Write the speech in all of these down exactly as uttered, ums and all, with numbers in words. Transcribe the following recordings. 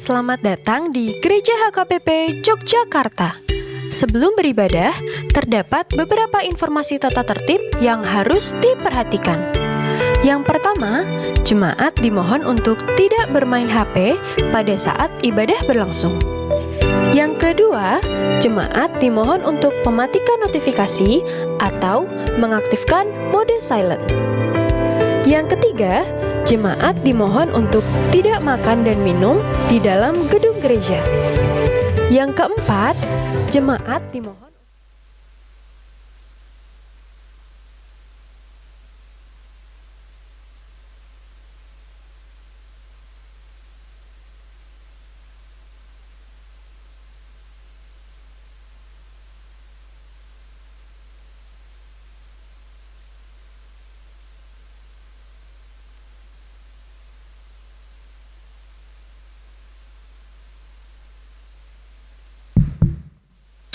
Selamat datang di Gereja H K P P Yogyakarta. Sebelum beribadah, terdapat beberapa informasi tata tertib yang harus diperhatikan. Yang pertama, jemaat dimohon untuk tidak bermain H P pada saat ibadah berlangsung. Yang kedua, jemaat dimohon untuk mematikan notifikasi atau mengaktifkan mode silent. Yang ketiga, jemaat dimohon untuk tidak makan dan minum di dalam gedung gereja. Yang keempat, jemaat dimohon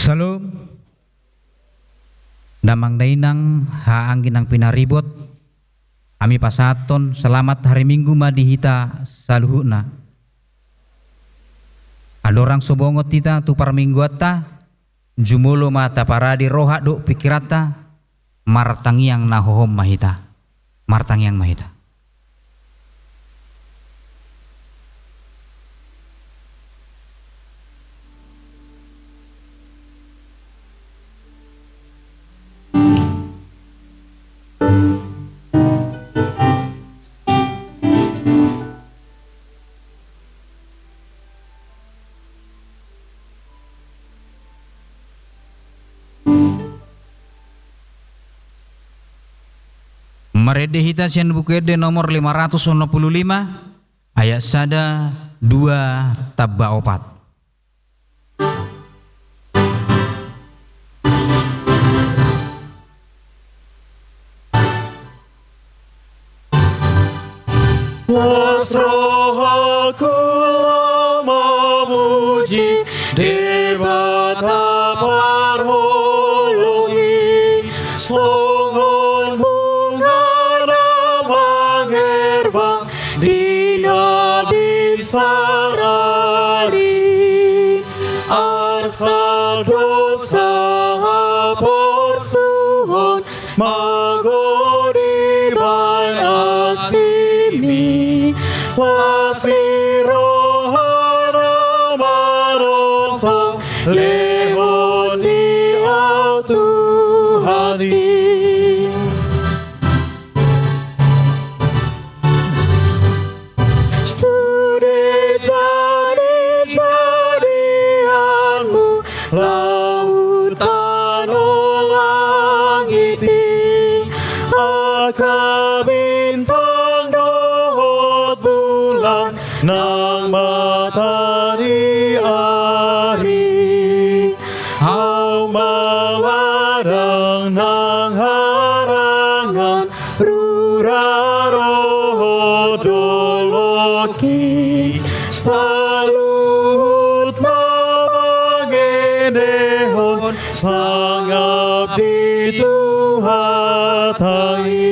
Syalom. Damang dainang, haha anggi nang pinaribot, hami pasahathon selamat hari Minggu ma di hita saluhutna. Andorang so bongot hita tu parmingguanta, jumolo ma taparade roha dohot pingkiranta, martangiang na hohom ma hita. Martangiang ma hita. Marende hita sian Buku Ende nomor lima ratus onom pulu lima, ayat sada, dua, tamba opat. Las rohangku laho mamuji Debata parholong i, songon bunga na mangherbang di na binsar ari. Arsak dosa haporsuhon, mago dibahen asimi. Las ni roha na marongtong, lehon ni ahu Tuhan i. Sude jadijadianmu laut tano langit i, angka bintang dohot bulan nang mataniari. Ahu ma ladang nang harangan, rura dohot dolok i, saluhut ma mangendehon sangap di Tuhanta i.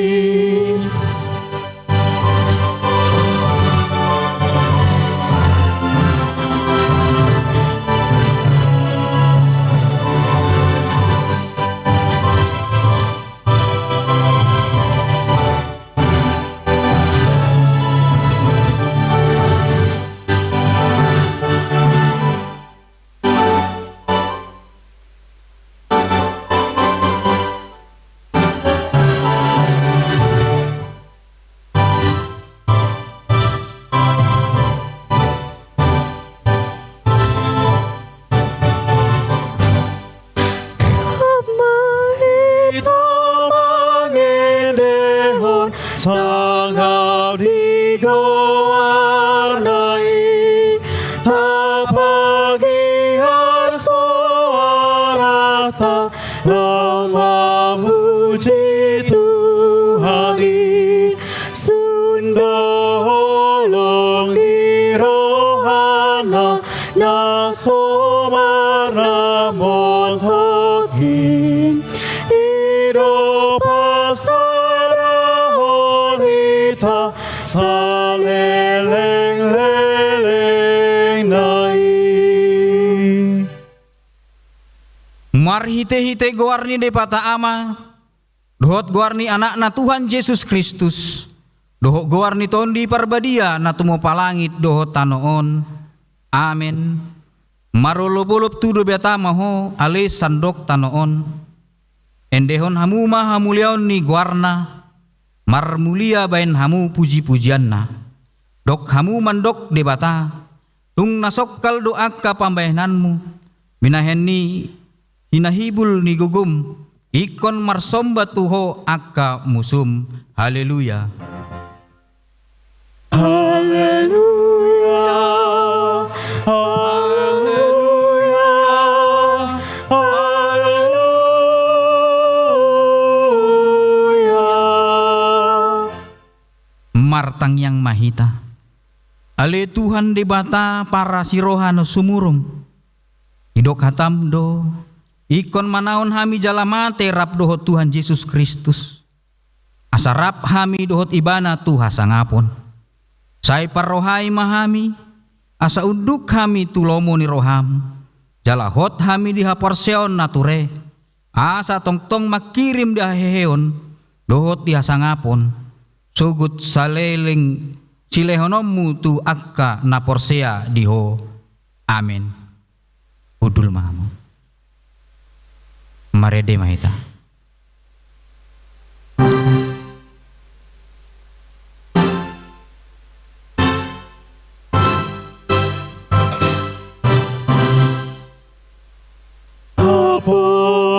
Rap ma hita mangendehon sangap di goarna i, tapagihar soaranta laho mamuji Tuhan i. Sun do holong ni rohana na so marnamontok i, i do pasadahon hita salelenglelengna. Marhite-hite goar ni Debata Ama, dohot goar ni Anakna Tuhan Jesus Kristus, dohot goar ni Tondi Parbadia na tumompa langit dohot tano on. Amen. Marolop-olop tu Debata ma ho, ale sandok tano on. Endehon hamu ma hamuliaon ni goarna, marmulia baen hamu puji-pujianna. Dok hamu mandok Debata, tung na songkal do angka pambahenanmu, binahen ni hinahibul ni gogom, ingkon marsomba tu ho angka musum. Haleluya. Haleluya, haleluya, haleluya. Martangiang ma hita. Ale Tuhan Debata parasi roha na sumurung. Didok hatam do, ingkon manaon hami jala mate rap dohot Tuhan Jesus Kristus. Asa rap hami dohot Ibana tu hasangapon. Sai parrohai ma hami, asa unduk hami tu lomo ni roham, jala hot hami di haporseaon na ture, asa tongtong mangkirim di haheheon, dohot di hasangapon, sogot saleleng silehononmu tu angka na porsea di ho. Amen. Hundul ma hamu. Marende ma hita.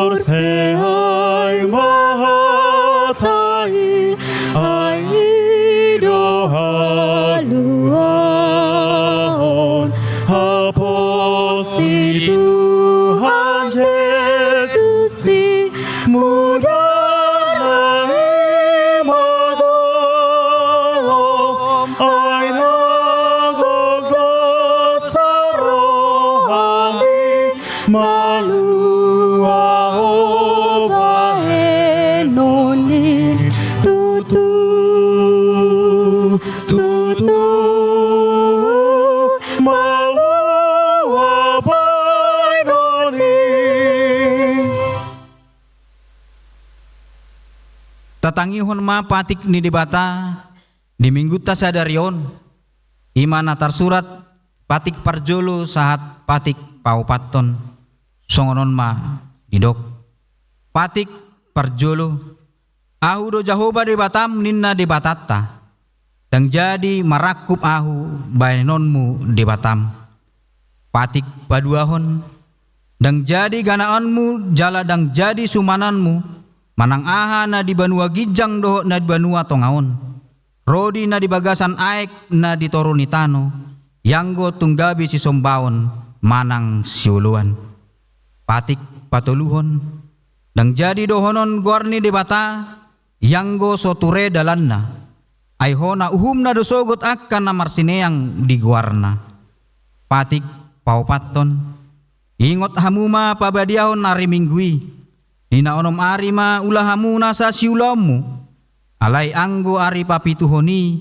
Haporseai ma hata i, ai i do haluaon, haporsi Tuhan Jesus i, mudar na i ma golom, ai na gok dosa rohami, malua ho bahenon i, tutu, tutu, malua bahenon i. Tatangihon ma patik ni Debata di Minggunta sadari on, i ma na tarsurat patik parjolo sahat patik paopathon, songon on ma didok. Patik parjolo. Ahu do Jahowa Debatam, ninna Debatanta. Ndang jadi marangkup ahu bahenonmu Debatam. Patik paduahon. Ndang jadi ganaonmu jala ndang jadi sumanonmu, manang aha na di banua ginjang dohot na di banua tonga on, ro di na di bagasan aek na di toru ni tano, ianggo tung gabe sisombaon manang sioloan. Patik patoluhon. Ndang jadi dohonon goar ni Debata, ianggo so ture dalanna. Ai hona uhumna do sogot angka na marsineang di goarna. Patik paopathon. Ingot hamu ma pabadiahon ari Minggu i. Di na onom ari ma ula hamu nasa siulaonmu. Alai anggo ari papituhon i,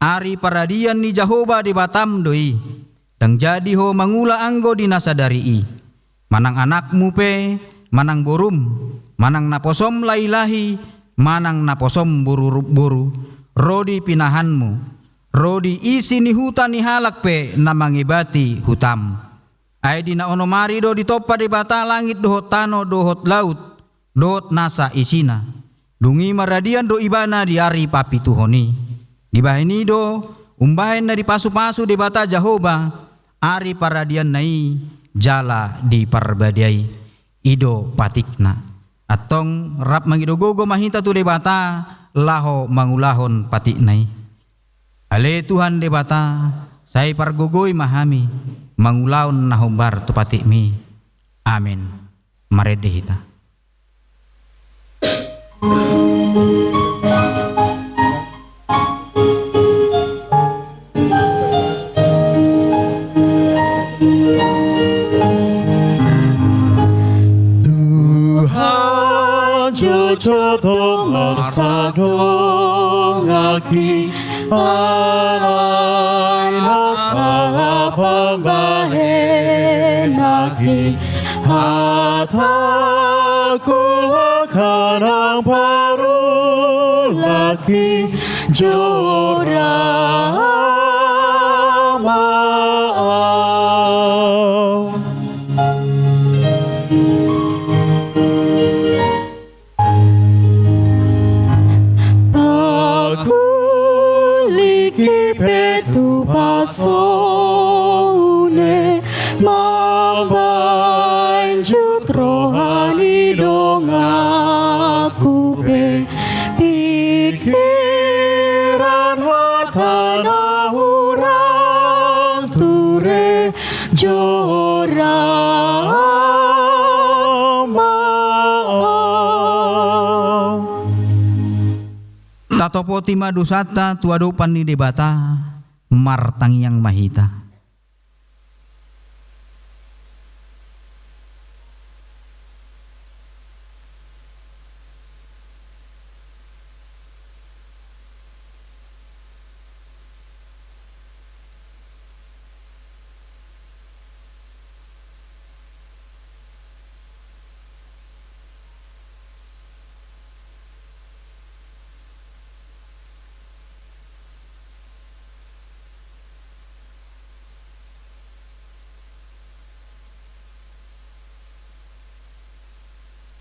ari paradian ni Jahowa Debatam do i. Ndang jadi ho mangula anggo di na sadari i. Manang anakmu pe, manang borum, manang naposom lahi-lahi, manang naposom boru, boru, ro di pinahanmu, ro di isi ni huta ni halak pe na mangebati hutam. Ai di na onom ari do ditompa Debata langit dohot tano dohot laut, dohot nasa isina. Dung i maradian do Ibana di ari papituhon i. Dibahen i do, umbahen na dipasu-pasu Debata Jahowa, ari paradianna i jala di Parbadia i. I do patikna. Antong rap mangido gogo ma hita tu Debata, laho mangulahon patikna i. Ale Tuhan Debata, sai pargogoi ma hami, mangulahon na hombar tu patikmi. Amen. Marende hita. Tuhan, jotjot do marsadongan i, alai na sala pambahenan i, Hatangku, langkah nang parulangki, jora ma ahu. Pakuliki pe tu pasone, mambahen jut roha ni donganku pe, pikiran hata na hurang ture, jora ma ahu. Tatopoti ma dosanta tu adopan ni Debata, martangiang ma hita.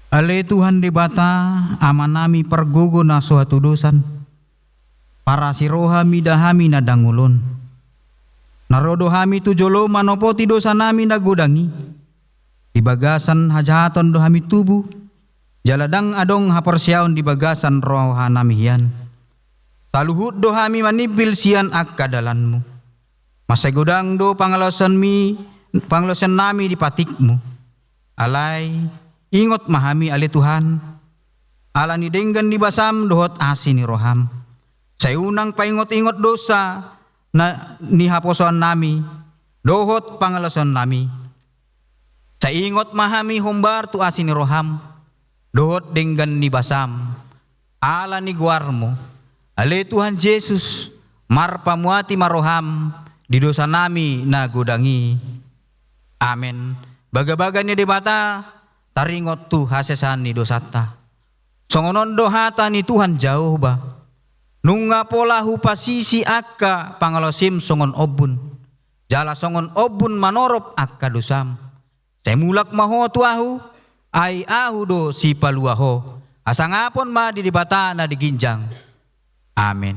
Ale Tuhan Debata, Amanami pargogo na so hatudosan, parasi roha mida hami na dangol on. Na ro do hami tu jolo manopoti dosanami na godang i. Di bagasan hajahaton do hami tubu, jala ndang adong haporseaon di bagasan rohanami hian. Saluhut do hami manimbil sian angka dalanmu. Mansai godang do pangalaosionmi, pangalaosionnami di patikmu. Alai, ingot ma hami ale Tuhan, ala ni denggan ni basam dohot asi ni roham. Sai unang paingot-ingot dosa na, ni haposoannami, dohot pangalaosionnami. Sai ingot ma hami hombar tu asi ni roham, dohot denggan ni basam, ala ni goarmu, ale Tuhan Jesus, marpamuati ma roham di dosanami na godang i. Amen. Bagabaga ni Debata, taringot tu hasesaan ni dosanta. Songon on do hata ni Tuhan Jahowa: Nunga pola hupasisi angka pangalaosim songon ombun, jala songon ombun manorop angka dosam. Sai mulak ma ho tu Ahu, ai Ahu do sipalua ho. Hasangapon ma di Debata na di ginjang. Amen.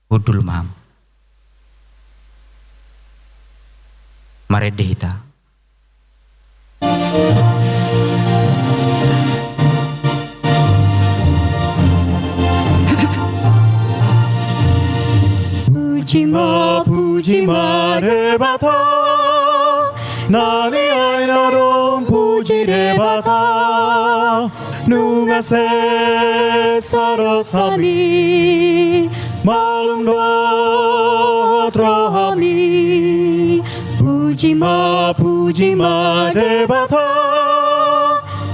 Hundul ma hamu. Marende hita. Puji ma, puji ma Debata, na niaina do puji Debata. Nunga sesa dosami, malum dohot rohami. Puji ma, puji ma Debata,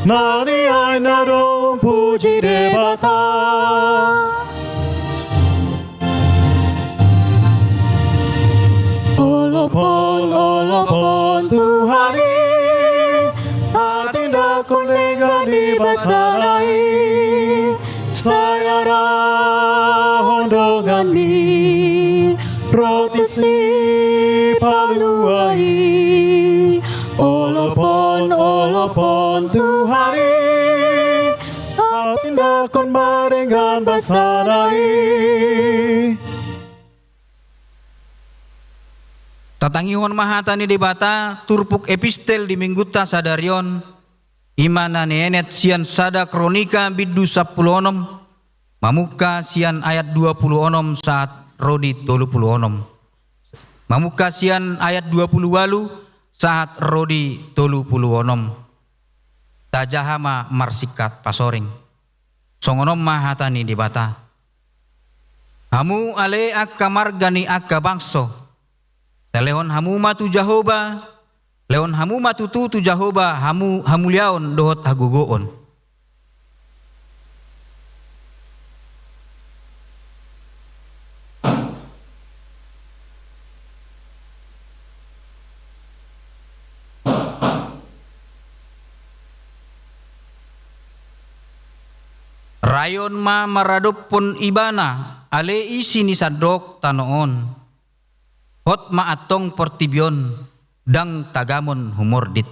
na niaina do puji Debata. Olop on, olop on Tuhan i, hatindangkon denggan ni basana i, sai arahon dongan ni ro tu sipalua i. Olop on, olop on Tuhan i, hatindangkon ma denggan basana i. Tatangihon ma hata ni Debata, turpuk epistel di minggunta sadari on, i ma na nienet sian sada Kronika bindu sampulu onom, mamungka sian ayat dua pulu onom sahat ro di tolu pulu onom. Mamungka sian ayat dua pulu ualu sahat ro di tolu pulu onom. Tajaha ma marsingkat pasoring. Songon on ma hata ni Debata. Hamu ale angka marga ni angka bangso, sai lehon hamu ma tu Jahowa, lehon hamu ma tutu tu Jahowa hamu hamuliaon dohot hagogoon. Rayon ma maradophon ibana ale isi ni sandok tano on. Hot ma antong portibi on, ndang tagamon humordit.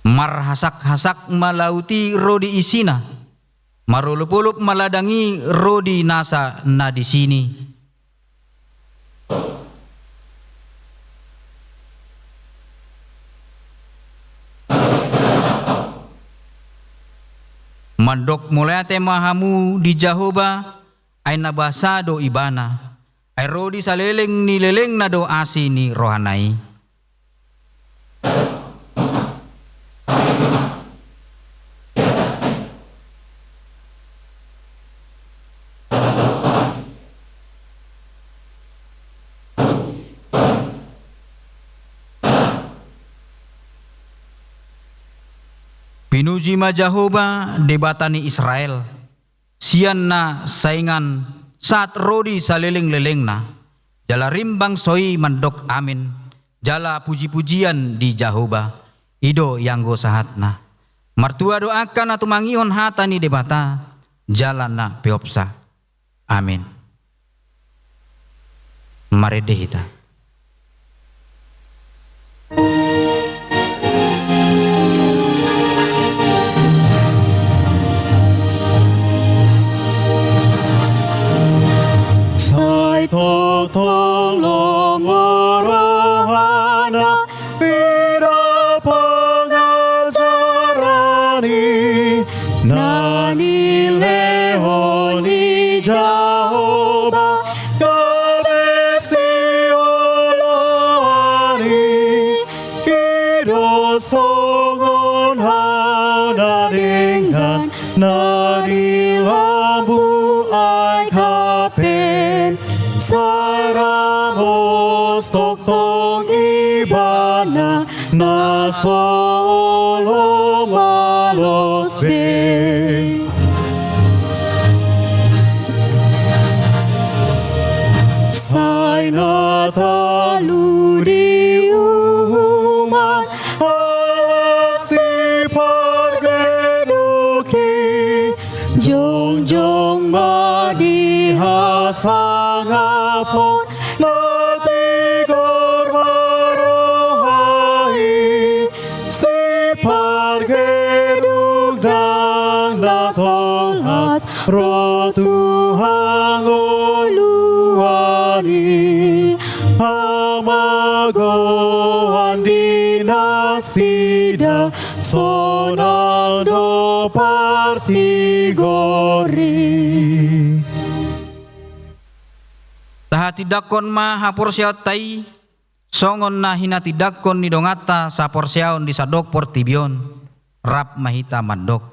Marhasak-hasak ma laut i ro di isina, marolop-olop ma ladang i ro di nasa na disini. Mandok mauliate ma hamu di Jahowa, ai na basa do ibana, ai ro di saleleng ni lelengna do asi ni rohana i. Pinuji ma Jahowa, Debata ni Israel, sian na saingan sahat ro di saleleng-lelengna. Jala rimbang so i mandok amin, jala puji-pujian di Jahowa, i do ianggo sahatna. Martua do angka na tumangihon hata ni Debata, jala na peopsa. Amin. Marende hita. Sai tongtong lomo rohana, pidol pangajaran i, na nilehon ni Jahowa gabe sioloan i. I do songon hau na denggan na di lambung aek hape, sai ramos tongtong ibana na so olo malos be. Sai na talu di uhuman halak sipargeduk i, jongjong ma di hasangapon na tigor marroha i. Sipargeduk ndang na tolhas ro tu hangoluan i, hamagoan di nasida sonang do partigor i. Tahatindangkon ma haporseaonta i, songon na hinatindangkon ni donganta saporseaon di sandok portibi on. Rap ma hita mandok: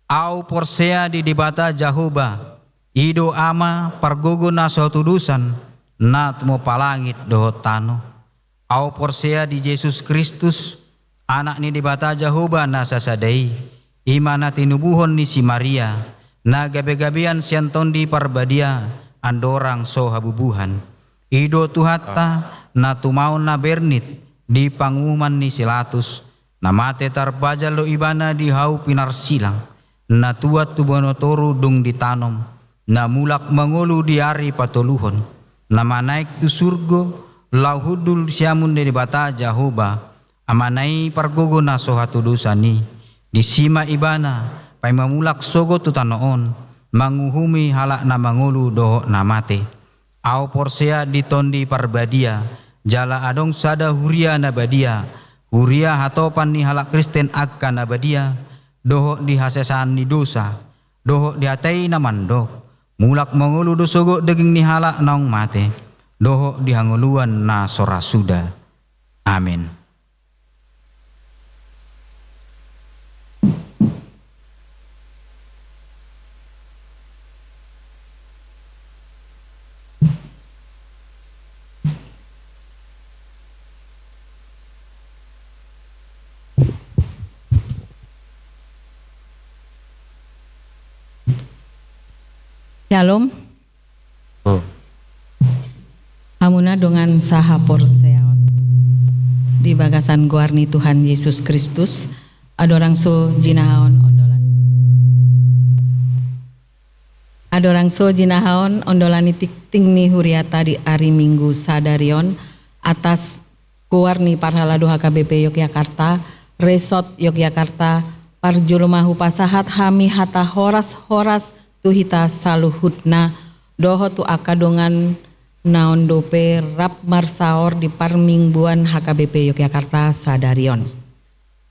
Ahu porsea di Debata Jahowa, i do Ama pargogo na so hatudosan, na tumompa langit dohot tano. Ahu porsea di Jesus Kristus, Anak ni Debata Jahowa na sasada i, i ma na tinubuhon ni si Maria, na gabegabean sian Tondi Parbadia, andorang so habubuhan. I do Tuhanta, na tumaon na bernit di panguhuman ni si Latus, na mate tarpajal do Ibana di hau pinarsilang, na tuat tu banua toru dung ditanom, na mulak mangolu di ari patoluhon, na manaek tu surgo, laho hundul siamun ni Debata Jahowa, Amana i pargogo na so hatudosan i. Disi ma Ibana, paima mulak sogot tu tano on, manguhumi halak na mangolu dohot na mate. Ahu porsea di Tondi Parbadia, jala adong sada huria na badia, huria hatopan ni halak Kristen angka na badia, dohot di hasesaan ni dosa, dohot di hata i na mandok: Mulak mangolu do sogot daging ni halak naung mate, dohot di hangoluan na so ra suda. Amen. Syalom. Dongan sahaporseaon di bagasan goar ni Tuhan Yesus Kristus, adorang so jinahaon ondolan. Adorang so jinahaon ondolan ni tingting ni huriata di ari Minggu sadari on, atas goar ni parhalado H K B P Yogyakarta, Resort Yogyakarta, parjolo ma hupasahat hami hata horas-horas tu hita saluhutna, dohot tu angka dongan na on dope rap marsaor di parmingguan H K B P Yogyakarta sadari on.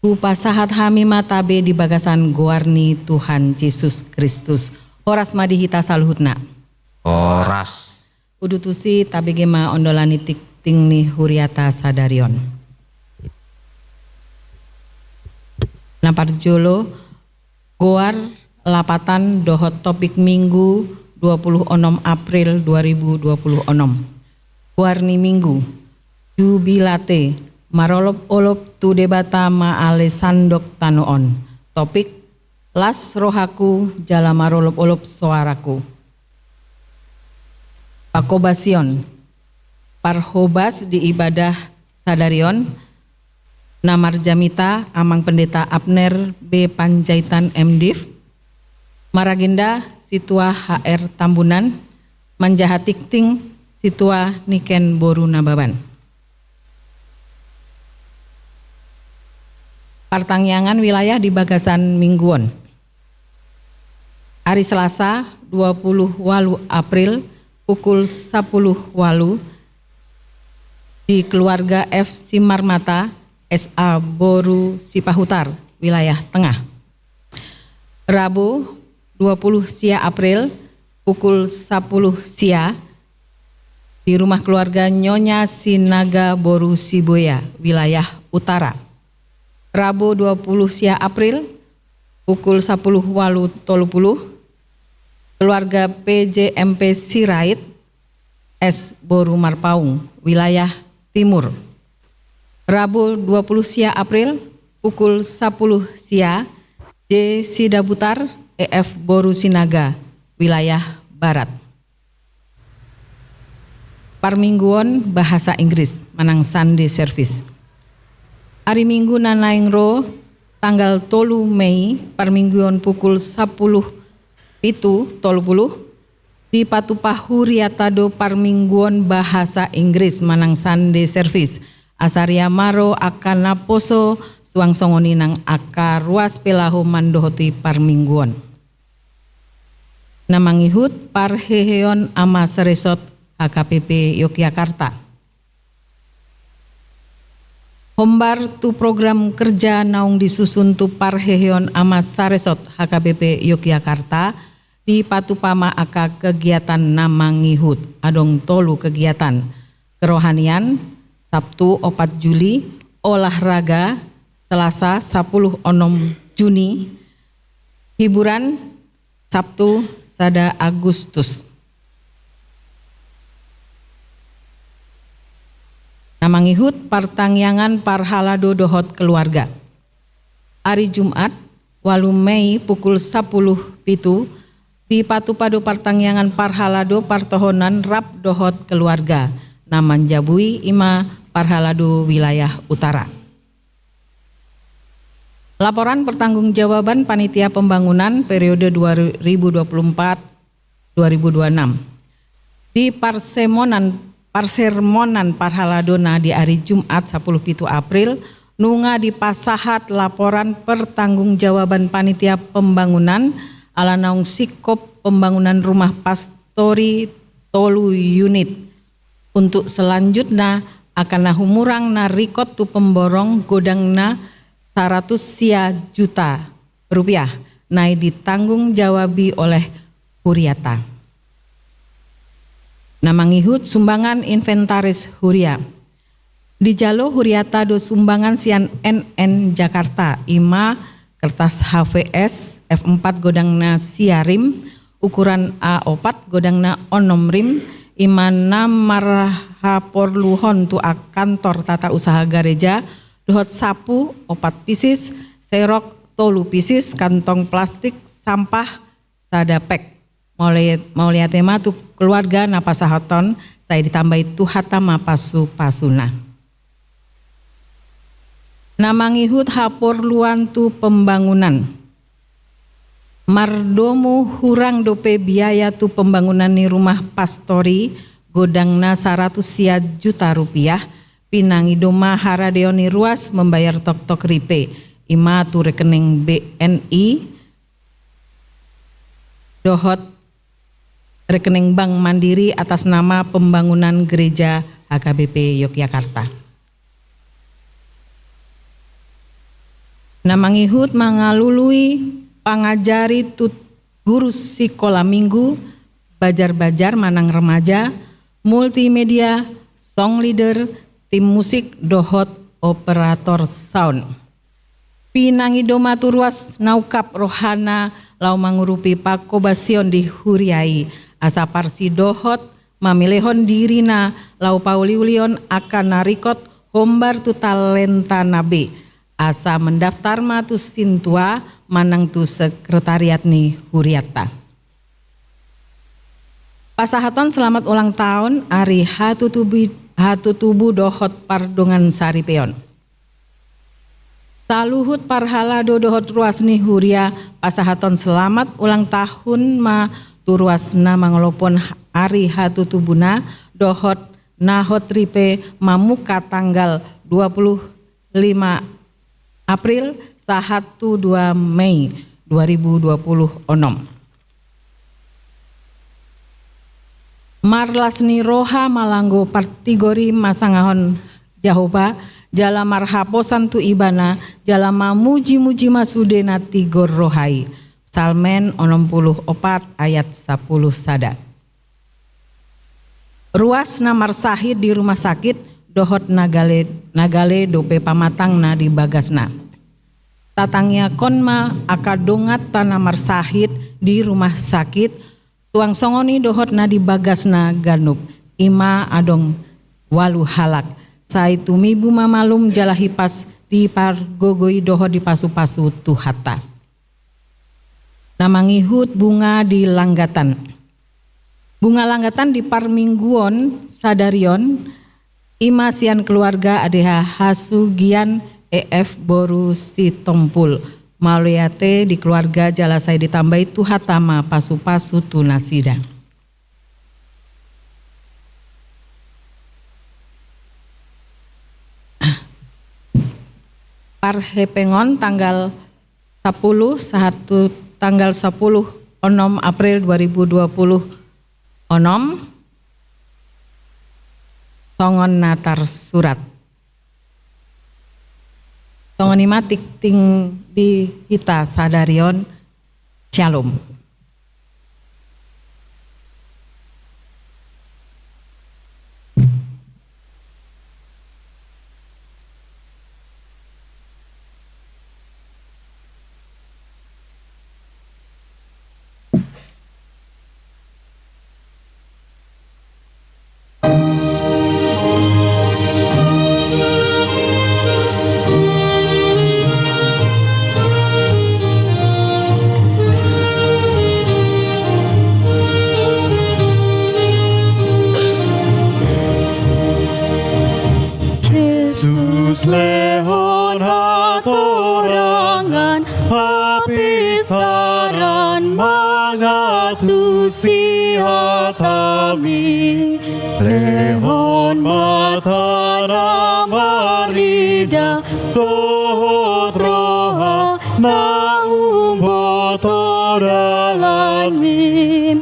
Hupasahat hami ma tabe di bagasan goar ni Tuhan Jesus Kristus. Horas ma di hita saluhutna. Horas. Udutusi tabege ma ondolan ni tingting ni huriata sadari on. Na parjolo, goar, lapatan dohot topik Minggu dua puluh onom April dua ribu dua puluh onom. Goar ni Minggu, Jubilate, marolop-olop tu Debata ma ale sandok tano on. Topik, las rohaku jala marolop-olop soaraku. Panghobasion, parhobas di ibadah sadari on, na marjamita Amang Pendeta Abner B Panjaitan M Div, maragenda Situa H R Tambunan, manjaha tingting Situa Niken boru Nababan. Partangiangan wilayah di bagasan minggu on. Ari Selasa, dua puluh walu April, pukul sapuluh walu, di keluarga F Simarmata, S A boru Sipahutar, wilayah Tengah. Rabu, dua puluh sia April, pukul sapuluh sia, di rumah keluarga Nyonya Sinaga boru Sibuea, wilayah Utara. Rabu, dua puluh sia April, pukul sapuluh walu tolu puluh, keluarga P J M P Sirait, S boru Marpaung, wilayah Timur. Rabu, dua puluh sia April, pukul sapuluh sia, J Sidabutar, E F boru Sinaga, wilayah Barat. Parmingguon bahasa Inggris manang Sunday service. Ari Minggu na naeng ro, tanggal tolu Mei, parmingguon pukul sapuluh pitu tolu puluh, dipatupa huriata do parmingguon bahasa Inggris manang Sunday service. Asa riama ro angka naposo, suang songon i nang angka ruas pe laho mandohoti parmingguon. Na mangihut parheheon ama saresort H K P P Yogyakarta. Hombar tu program kerja naung disusun tu parheheon ama saresort H K P P Yogyakarta, dipatupa ma angka kegiatan na mangihut, adong tolu kegiatan. Kerohanian, Sabtu opat Juli, olahraga, Selasa sapuluh onom Juni, hiburan, Sabtu sada Agustus. Na mangihut partangiangan parhalado dohot keluarga. Ari Jumat, walu Mei pukul sapuluh pitu, dipatupa do partangiangan parhalado partohonan rap dohot keluarga, na manjabui i ma parhalado wilayah Utara. Laporan pertanggungjawaban panitia pembangunan periode dua ribu dua puluh empat dua ribu dua puluh enam. Di parsemonan, parsermonan parhaladona di ari Jumat sapuluh pitu April, nunga dipasahat laporan pertanggungjawaban panitia pembangunan ala naung singkop pembangunan rumah pastori tolu unit. Untuk selanjutna, angka na humurang na ringkot tu pemborong godangna saratus sia juta rupiah, na ditanggung jawabi oleh huriata. Na mangihut sumbangan inventaris huria. Dijalo huriata do sumbangan sian N N Jakarta, i ma kertas H V S F empat godangna sia rim, ukuran A opat godangna onom rim, i ma na marhaporluhon tu kantor tata usaha gareja, dohot sapu opat pisis, serok tolu pisis, kantong plastik sampah sada pek. Mauliate ma tu keluarga na pasahathon sai ditambai Tuhanta ma pasupasuna. Na mangihut haporluan tu pembangunan. Mardomu hurang dope biaya tu pembangunan ni rumah pastori, godangna saratus sia juta rupiah, pinangido ma haradeon ni ruas membayar toktok ripe, i ma tu rekening B N I dohot rekening Bank Mandiri atas nama pembangunan Gereja H K B P Yogyakarta. Na mangihut mangalului pangajari tu guru sikola minggu, bajar-bajar manang remaja, multimedia, song leader, tim musik dohot operator sound. Pinangido ma tu ruas na ungkap rohana laho mangurupi panghobasion di huria i, asa parsidohot mamelehon dirina laho pauliulihon angka na ringkot hombar tu talentana be, asa mendaftar ma tu sintua manang tu sekretariat ni hurianta. Pasahaton selamat ulang tahun ari hatutubu, hatutubu dohot pardongansaripeon. Saluhut parhalado dohot ruas ni huria pasahaton selamat ulang tahun ma tu ruas na mangolopon ari hatutubuna dohot na hot ripe mamungka tanggal dua puluh lima April sahat tu dua Mei dua ribu dua puluh onom. Marlas ni roha malanggo partigor i masangahon Jahowa, jala marhaposan tu Ibana, jala mamujimuji ma sude na tigor roha i. Psalmen onom puluh opat ayat sapuluh sada. Ruas na marsahit di rumah sakit dohot na gale, na gale dope pamatangna di bagasna. Tatangiangkon ma angka donganta na marsahit di rumah sakit, suang songon i dohot na di bagasna ganup, i ma adong ualu halak. Sai tumibu ma malum jala hipas dipargogoi dohot dipasupasu Tuhanta. Na mangihut bunga di langgatan. Bunga langgatan di parmingguon sadari on, i ma sian keluarga Adeha Hasugian E F boru Sitompul. Mauliate di keluarga jala sai ditambai Tuhanta ma pasupasu tu nasida. Parhepeng on tanggal sapuluh sahat tu tanggal sapuluh onom April dua ribu dua puluh onom, songon na tarsurat. Songon i ma tingting di hita sadari on. Shalom. Jesus lehon hatorangan, hapisaran mangantusi hataMi. Lehon mata na marnida dohot roha na umboto dalanMi.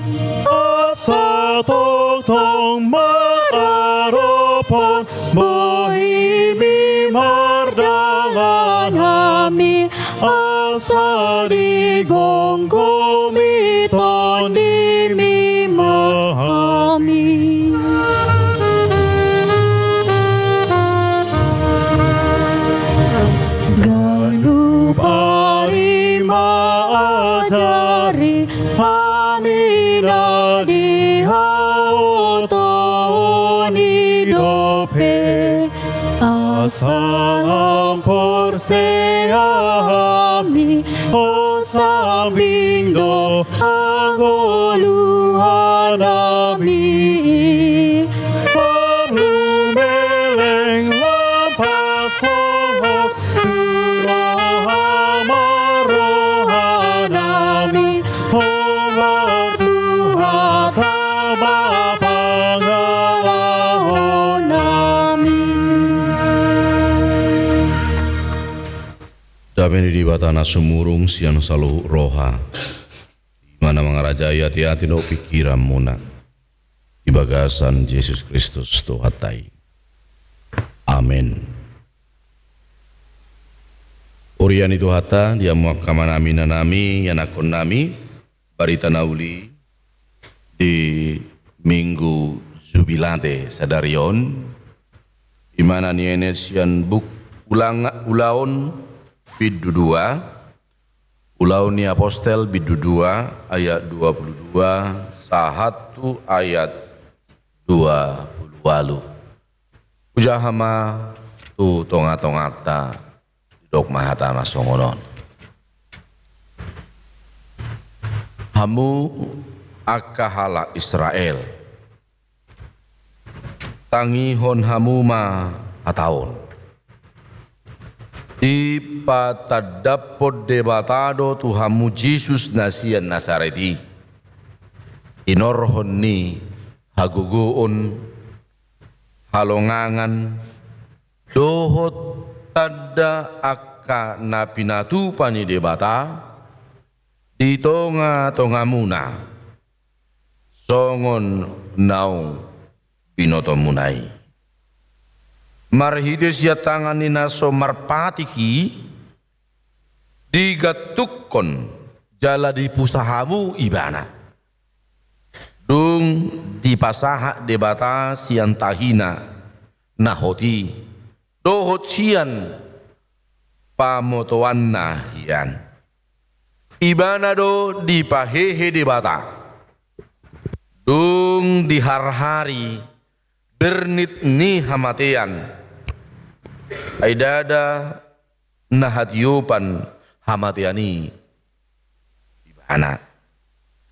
Asa tongtong maradophon bohiMi mardalan hami, asa digomgomi TondiMi ma hami. Ganup ari ma ajari hami na di haotoon i dope, asa lam porsea hami, on sambing do hangoluan nami. Dame ni Debata na sumurung sian saluhut roha, i ma na mangarajai ateate dohot pingkiranmuna di bagasan Jesus Kristus Tuhanta i. Amen. Huria ni Tuhanta, di hamu angka amanami, inanami, ianakkonnami, barita na uli di Minggu Jubilate sadari on, i ma na nienet sian buku Ulang-, Ulaon bindu dua, Ulaon ni Apostel bindu dua ayat dua pulu dua sahat tu ayat dua pulu ualu. Hujaha ma tu tongatonganta, didok ma hata na songon on. Hamu angka halak Israel, tangihon hamu ma hata on. Dipatandaphon Debata do tu hamu Jesus na sian Nasaret i, hinorhon ni hagogoon, halongangan, dohot tanda angka na pinatupa ni Debata di tongatongamuna, songon naung binotomuna i. Marhite sian tangan ni na so marpatik i, digantungkon jala dipusa hamu ibana. Dung dipasahat Debata sian tahina na hot i, dohot sian pamotoanna hian, ibana do dipahehe Debata. Dung diharhari bernit ni hamatean, ai ndada na hatiopan hamatean i ibana.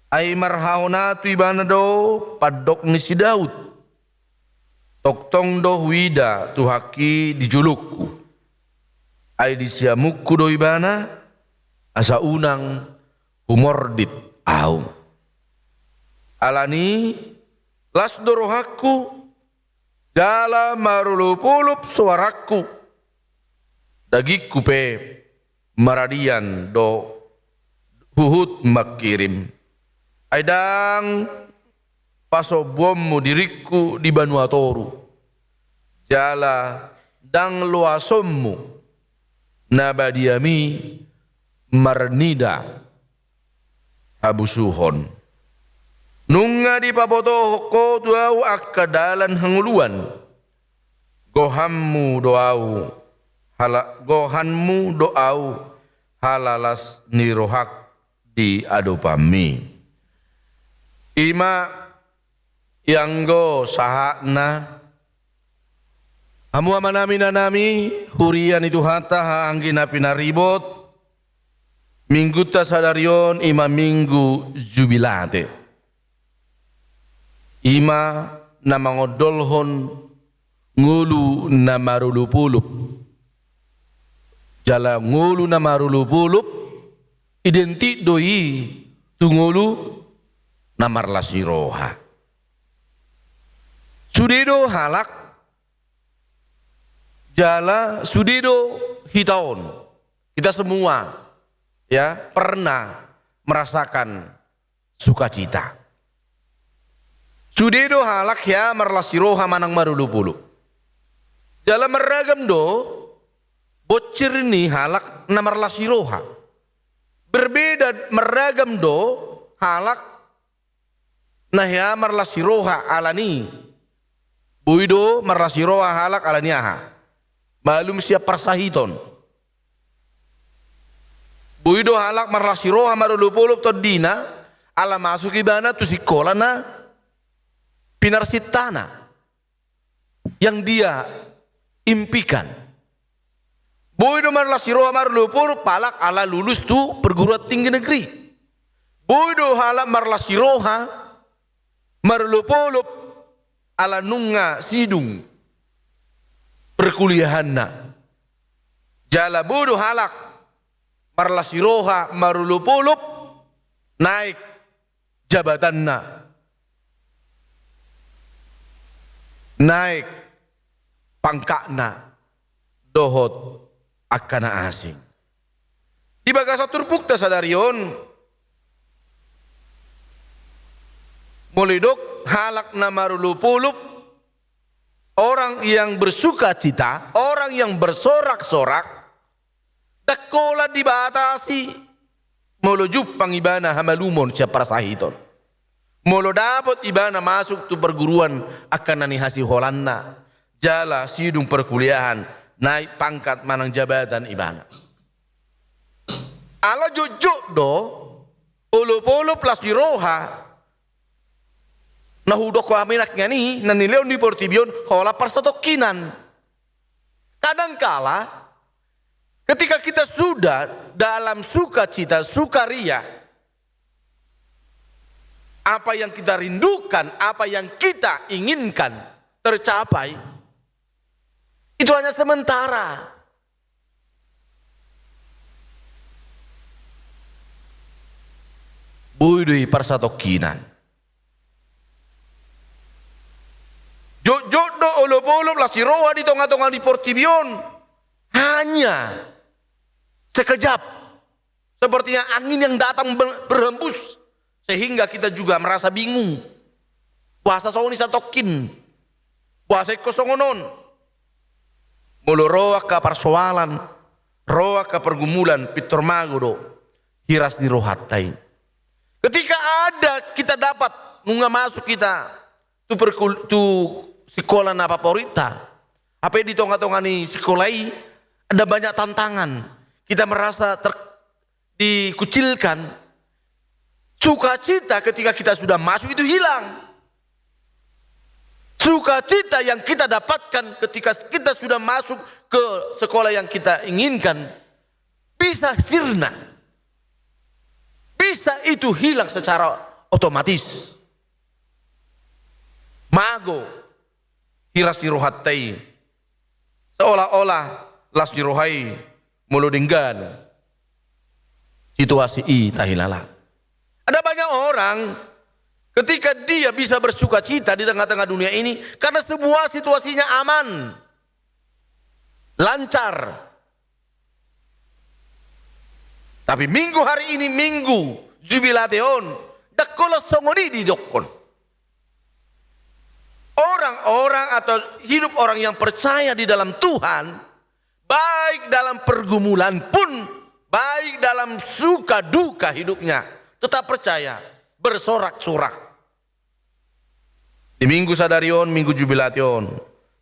Ai marhahonat tu ibana do pandok ni si Daud: Tongtong do huida Tuhanki di jolongku. Ai di siamunku do ibana, asa unang humordit ahu. Alani las do rohangku, jala marolopolop soarangku. Dagingku pe maradian do huhut mangkirim. Ai ndang pasombuonmu diringku di banua toru, jala ndang loasonmu na badiami marnida habusuhon. Nunga dipabotohon Ho tu ahu angka dalan hangoluan. Gohanmu do ahu hala-, gohanmu do ahu halalas ni rohangku di adopanmi. I ma ianggo sahatna. Hamu amanami, inanami, huria ni Tuhanta, haha anggi na pinaribot, minggunta sadari on i ma Minggu Jubilate. I ma na mangondolhon ngolu na marolopolop. Jala ngolu na marolopolop identik do i tu ngolu na marlas ni roha. Sude do halak, jala sude do hita on. Kita semua, ya, pernah merasakan sukacita. Sude do halak hea marlas ni roha manang marolopolop. Jala marragam do bonsir ni halak na marlas ni roha. Berbeda, marragam do halak na hea marlas ni roha alani. Boi do marlas ni roha halak alani aha? Malum sian parsahiton. Boi do halak marlas ni roha marolopolop tondina, ala masuk ibana tu sikola na pinarsintana, yang dia impikan. Boi do marlas ni roha marolopolop halak ala lulus tu perguruan tinggi negeri. Boi do halak marlas ni roha marolopolop ala nunga sidung perkuliahanna. Jala boi do halak marlas ni roha marolopolop naek jabatanna, naek pangkatna dohot angka na asing. Bagasan turpukta sadari on, molo didok halak na marolopolop, orang yang bersukacita, orang yang bersorak-sorak, ndang holan dibatasi molo jumpang ibana hamalumon sian parsahiton. Molo dapot ibana masuk tu perguruan angka na nihasiholanna, jala sidung perkuliahan, naik pangkat manang jabatan ibana. Ala jotjot do olopolop, las ni roha, na hudok ho amina nangkin i, na nilehon di portibi on, holan parsatongkinan. Kadangkala ketika kita sudah dalam sukacita, sukaria, apa yang kita rindukan, apa yang kita inginkan tercapai, itu hanya sementara. Boi do i parsatongkinan. Jotjot do olopolop, las ni roha di tongatonga ni portibi on. Hanya sekejap. Sepertinya angin yang datang ber-, berhembus, sehingga kita juga merasa bingung. Boasa songon i satongkin? Boasa ingkon songon on? Molo ro angka parsoalan, ro angka pergumulan, pintor mago do hiras ni rohanta i. Ketika ada kita dapat, nunga masuk kita tu perkul-, tu sikola na favoritna, hape di tongatonga ni sikola i ada banyak tantangan, kita merasa ter-, dikucilkan, sukacita ketika kita sudah masuk itu hilang. Sukacita yang kita dapatkan ketika kita sudah masuk ke sekolah yang kita inginkan bisa sirna. Bisa itu hilang secara otomatis. Mago hiras ni rohanta i. Seolah-olah las ni roha i molo denggan situasi i tahilala. Ada banyak orang, ketika dia bisa bersukacita di tengah-tengah dunia ini, karena semua situasinya aman, lancar. Tapi minggu hari ini, minggu jubilate on, ndang holan songon i didokkon. Orang-orang atau hidup orang yang percaya di dalam Tuhan, baik dalam pergumulan pun, baik dalam suka duka hidupnya, tetap percaya, bersorak-sorak. Di minggu sadari on, minggu jubilate on,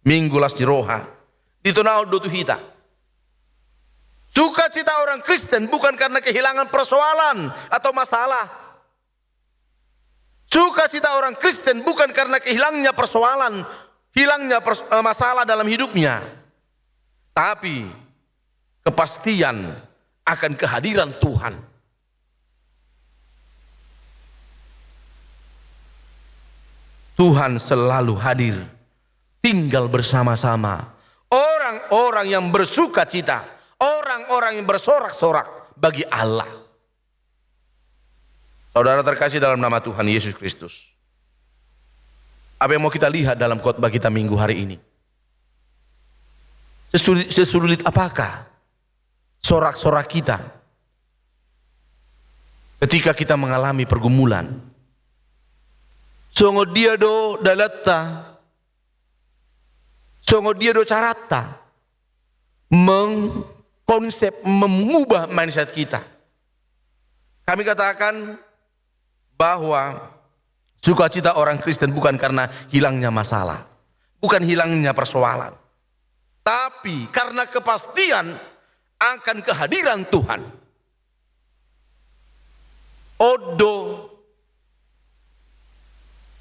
minggu las ni roha, ditonahon do tu hita. Sukacita orang Kristen bukan karena kehilangan persoalan atau masalah. Sukacita orang Kristen bukan karena kehilangnya persoalan, hilangnya pers-, eh, masalah dalam hidupnya. Tapi kepastian akan kehadiran Tuhan. Tuhan selalu hadir, tinggal bersama-sama orang-orang yang bersukacita, orang-orang yang bersorak-sorak bagi Allah. Saudara terkasih dalam nama Tuhan Yesus Kristus, apa yang mau kita lihat dalam khotbah kita minggu hari ini? Sesulit, sesulit apakah sorak-sorak kita ketika kita mengalami pergumulan? Songon dia do dalanta, songon dia do caranta mengkonsep, mengubah mindset kita? Kami katakan bahwa sukacita orang Kristen bukan karena hilangnya masalah, bukan hilangnya persoalan, tapi karena kepastian akan kehadiran Tuhan. On do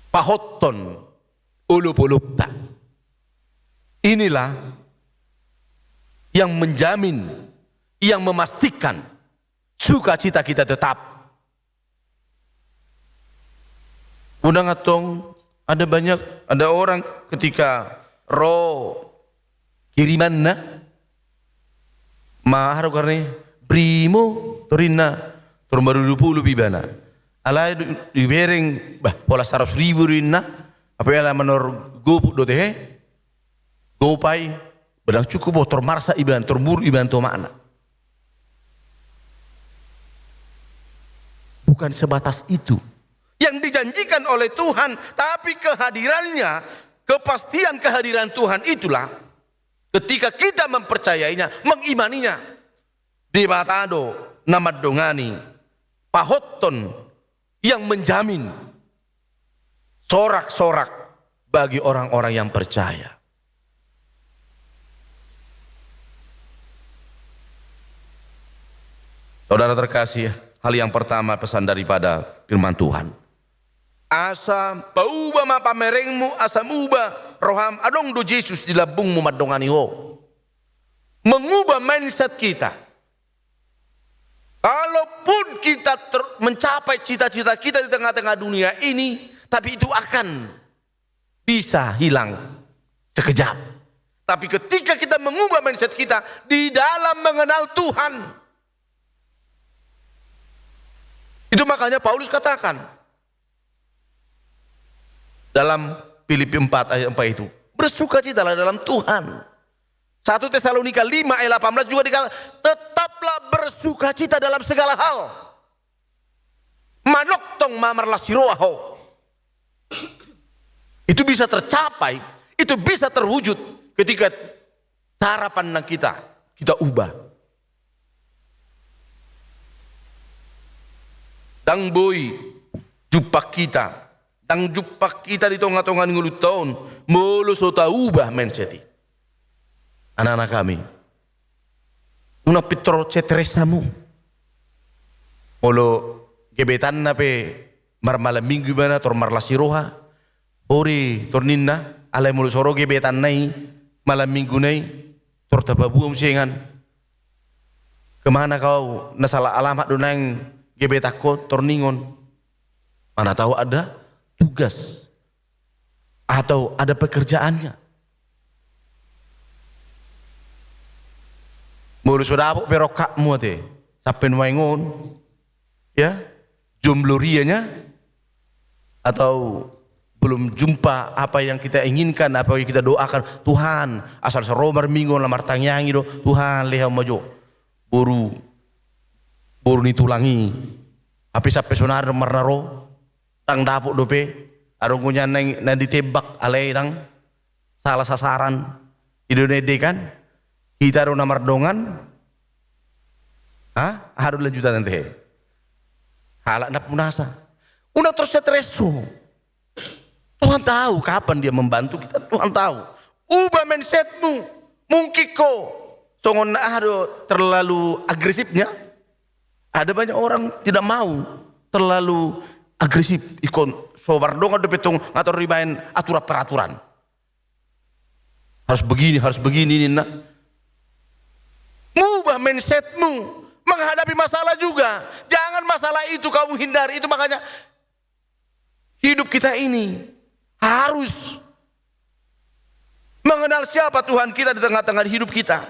pahothon olopolopta. Inilah yang menjamin, yang memastikan sukacita kita tetap. Unang antong ada banyak, ada orang ketika ro kirimanna, ma aha do goarna i, brimo, torinna, tor marolopolop ibana. Alai di, dibereng, bah, pola saratus ribu do inna, apala manor gopuk do tehe, gopai, ba ndang cukup, tor marsak ibana, tor muruk ibana tu omakna. Bukan sebatas itu yang dijanjikan oleh Tuhan, tapi kehadirannya, kepastian kehadiran Tuhan itulah ketika kita mempercayainya, mengimaninya. Debata do na mandongani, pahothon, yang menjamin sorak-sorak bagi orang-orang yang percaya. Saudara terkasih, hal yang pertama pesan daripada firman Tuhan. Asa pauba ma pamerengmu, asa muba roham, adong do Jesus di lambungmu mandongani ho. Mengubah mindset kita. Kalaupun kita ter-, mencapai cita-cita kita di tengah-tengah dunia ini, tapi itu akan bisa hilang sekejap. Tapi ketika kita mengubah mindset kita di dalam mengenal Tuhan, itu makanya Paulus katakan dalam Filipi empat ayat empat itu, "Bersukacitalah dalam Tuhan." Satu Tesalonika lima ayat delapan belas juga dikatakan, "Tetaplah bersukacita dalam segala hal." Manongtong ma marlas ni roha ho. Itu bisa tercapai, itu bisa terwujud ketika cara pandang kita, kita ubah. Ndang boi jumpang hita, ndang jumpang hita di tonga-tonga ni ngolunta on, molo so taubah mindset i. Anak-anak hami, unang pintor stres hamu. Molo gebetanna pe marmalam minggu ibana, tor marlas ni roha, boi tor ninna, alai molo so ro gebetanna i malam minggu na i, tor tapaboa muse ingan. "Kemana kau? Na salah alamat do naeng gebetanku," tor ningon. Mana tahu ada tugas atau ada pekerjaannya. Molo so dapot pe rongkapmu ate, sampe nuaeng on, ya, jomblo rianya, atau belum jumpa apa yang kita inginkan, apa yang kita doakan, Tuhan, asal so ro marminggu on, na martangiangi do, Tuhan, lehon ma jo boru, boru ni tulang i. Hape sampe sonari do marna ro, ndang dapot dope, adong do nian na ditembak, alai ndang, salah sasaran. I do na ende kan? Hita do na mardongan. Ha? Aha do lanjutan ate? Halak na punasa. Unang tor stres ho. Tuhan tahu kapan Dia membantu kita, Tuhan tahu. Ubah mindsetmu. Mungkin ho songon na aha do, terlalu agresifnya. Ada banyak orang tidak mau terlalu agresif. Ingkon so mardongan dope tong ngatur dibaen aturan peraturan. Harus begini, harus begini, ninna. Mengubah mindsetmu menghadapi masalah juga. Jangan masalah itu kamu hindari. Itu makanya hidup kita ini harus mengenal siapa Tuhan kita di tengah-tengah hidup kita.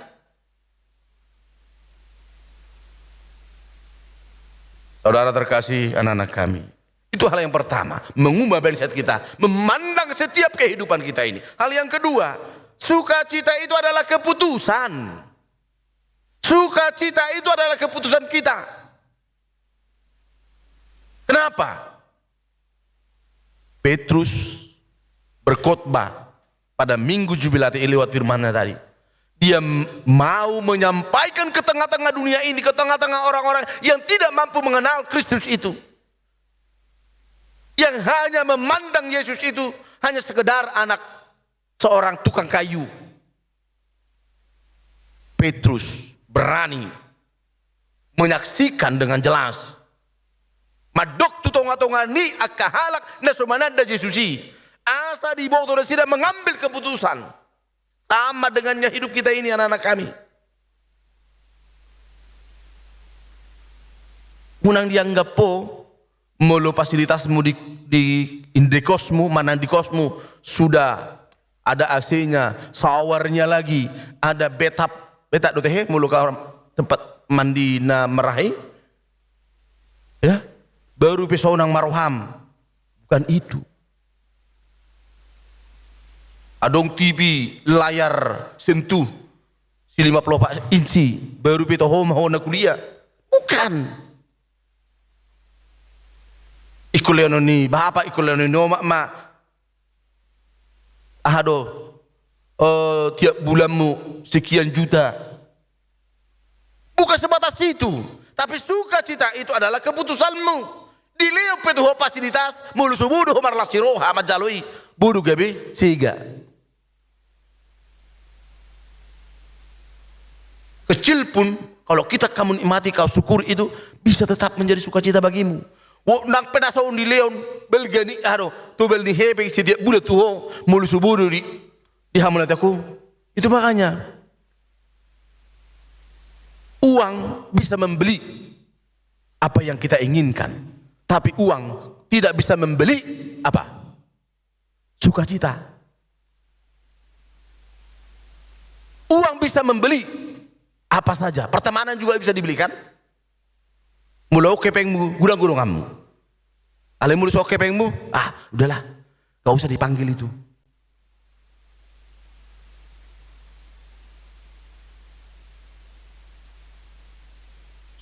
Saudara terkasih, anak-anak kami, itu hal yang pertama, mengubah mindset kita, memandang setiap kehidupan kita ini. Hal yang kedua, sukacita itu adalah keputusan. Sukacita itu adalah keputusan kita. Kenapa? Petrus berkhotbah pada Minggu Jubilate lewat firman-Nya tadi. Dia m-, mau menyampaikan ke tengah-tengah dunia ini, ke tengah-tengah orang-orang yang tidak mampu mengenal Kristus itu. Yang hanya memandang Yesus itu hanya sekedar anak seorang tukang kayu. Petrus berani menyaksikan dengan jelas. Mandok tu tonga-tonga ni angka halak na so mananda Jesus i. Asa diboto nasida mengambil keputusan. Sama dengannya hidup kita ini, anak-anak kami. Unang dianggap ho, molo fasilitasmu di, di indekosmu, manang di kosmu, sudah ada A C-nya, showernya lagi, ada bathtub, bathtub do tahe, molo ka tempat mandi na marahi. Ya, baru pe sonang ma roham. Bukan itu. Adong T V layar sentuh, si lima puluh empat inci, baru pe toho ma ho na kuliah. Bukan. Ingkon lehonon ni bapa, ingkon lehonon ni omak ma, aha do, eh, tiap bulanmu sekian juta. Bukan sebatas itu, tapi sukacita itu adalah keputusanmu. Dilehon pe tu ho fasilitas, molo so bodo ho marlas ni roha manjalo i, bodo gabe sega. Kecil pun, kalau kita kamu nikmati, kau syukuri, itu bisa tetap menjadi sukacita bagimu. Wo, nang pe na so dilehon balga ni, aha do, tobal ni hepeng setiap bulan tu ho, molo so bodo di, di hamu na tangku. Itu makanya, uang bisa membeli apa yang kita inginkan, tapi uang tidak bisa membeli apa? Sukacita. Uang bisa membeli apa saja. Pertemanan juga bisa dibelikan. Molo on hepengmu, godang-godanganmu. Alai molo so on hepengmu, ah, udahlah. Gak usah dipanggil itu.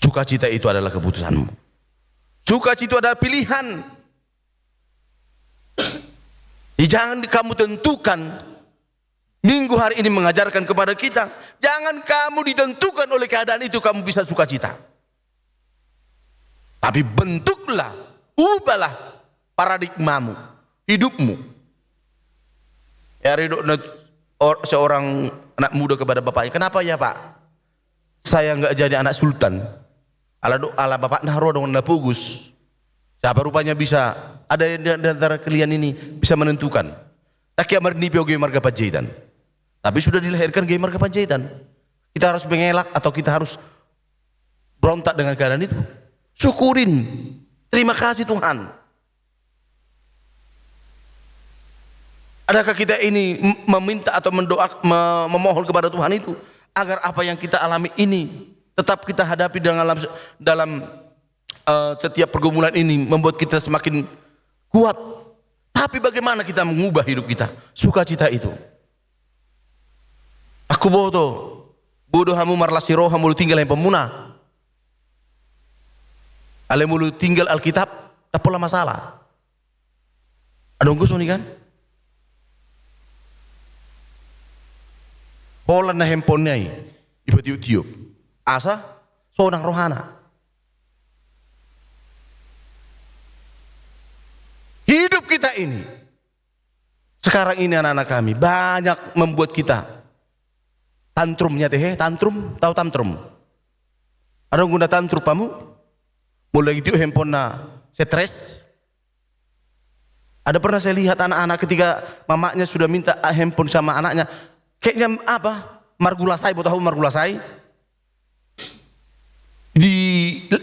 Sukacita itu adalah keputusanmu. Sukacita itu adalah pilihan. Jadi, jangan kamu tentukan, Minggu hari ini mengajarkan kepada kita, jangan kamu ditentukan oleh keadaan itu kamu bisa sukacita. Tapi bentuklah, ubahlah paradigmamu, hidupmu. Ya, ridho na-, or-, seorang anak muda kepada bapaknya, "Kenapa ya, Pak? Saya nggak jadi anak sultan." Ala do-, ala bapakna haroa dongan na pogos. Siapa rupanya bisa, ada yang di, di antara kalian ini bisa menentukan? Tangkiat ma nipe au gabe marga Panjaitan. Tapi sudah dilahirkan gabe marga Panjaitan. Kita harus mengelak atau kita harus berontak dengan keadaan itu? Syukurin. Terima kasih, Tuhan. Adakah kita ini m-, meminta atau mendoa, me-, memohon kepada Tuhan itu agar apa yang kita alami ini tetap kita hadapi dalam, dalam, eh, setiap pergumulan ini membuat kita semakin kuat? Tapi bagaimana kita mengubah hidup kita? Sukacita itu. Aku boto, bodo hamu marlas ni roha molo tinggal handphone muna. Alai molo tinggal Alkitab, ndang pola masalah. Adong do songon i kan? Holan na handphone na i, dipatiop-tiop. Asa sonang rohana. Hidup kita ini, sekarang ini anak-anak kami, banyak membuat kita tantrum, ate, he, tantrum, tahu tantrum? Adong guna tantrum hamu? Molo ditiop handphone na stres. Ada pernah saya lihat anak-anak ketika mamanya sudah minta, ah, handphone sama anaknya, kayaknya apa? Margulasai, boto hamu margulasai? Di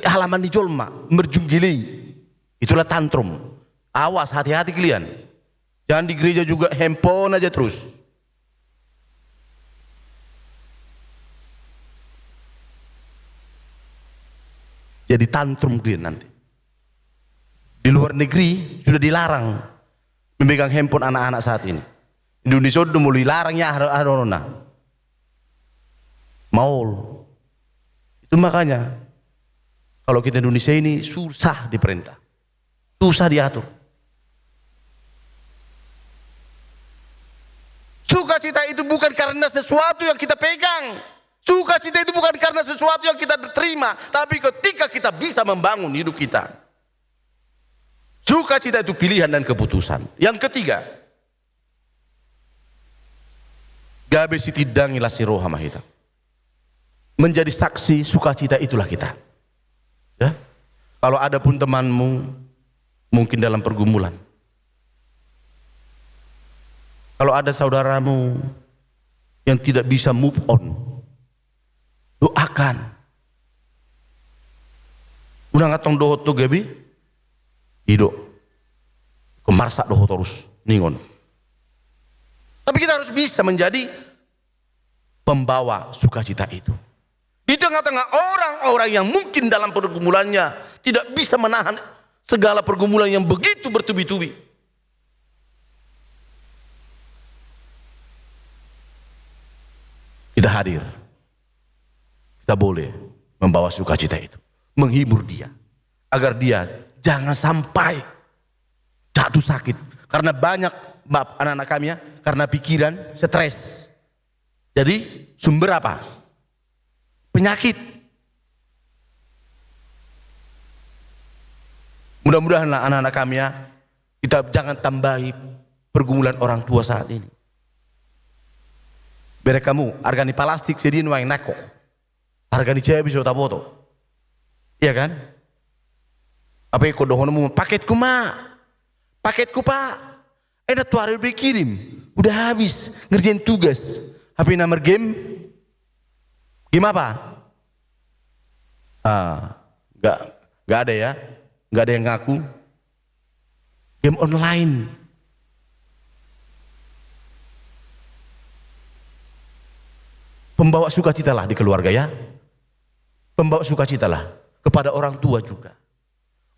halaman ni jolma, merjunggili. Itulah tantrum. Awas, hati-hati kalian. Jangan di gereja juga handphone aja terus. Jadi tantrum dia nanti. Di luar negeri sudah dilarang memegang handphone anak-anak saat ini. Indonesia udah mulai larang ya, ada, ada nona. Maol. Itu makanya kalau kita Indonesia ini susah diperintah. Susah diatur. Sukacita itu bukan karena sesuatu yang kita pegang. Sukacita itu bukan karena sesuatu yang kita terima, tapi ketika kita bisa membangun hidup kita. Sukacita itu pilihan dan keputusan. Yang ketiga, gabe sitindangi las ni roha ma hita. Menjadi saksi sukacita itulah kita. Ya. Kalau ada pun temanmu mungkin dalam pergumulan, kalau ada saudaramu yang tidak bisa move on, doakan. Unang antong dohot tu gabe i do, ingkon marsak do ho torus, ningon. Tapi kita harus bisa menjadi pembawa sukacita itu. Di tengah-tengah orang-orang yang mungkin dalam pergumulannya tidak bisa menahan segala pergumulan yang begitu bertubi-tubi, kita hadir. Kita boleh membawa sukacita itu, menghibur dia, agar dia jangan sampai Satu sakit. Karena banyak, Bap, anak-anak kami ya, karena pikiran, stres. Jadi, sumber apa? Penyakit. Mudah-mudahanlah anak-anak kami ya, kita jangan tambahi pergumulan orang tua saat ini. Berek hamu, arga ni palastik, sedih nuaeng nangko. Arga ni cabai so taboto. Iya kan? Apa ingkon dohononmu, paketku ma. Paketku, Pak. Eh, na tuari udah dikirim. Udah habis. Ngerjain tugas. H P na mergame. Game apa? Ah, nggak, nggak ada ya. Nggak ada yang ngaku. Game online. Pembawa sukacitalah di keluarga ya. Pembawa sukacitalah kepada orang tua juga.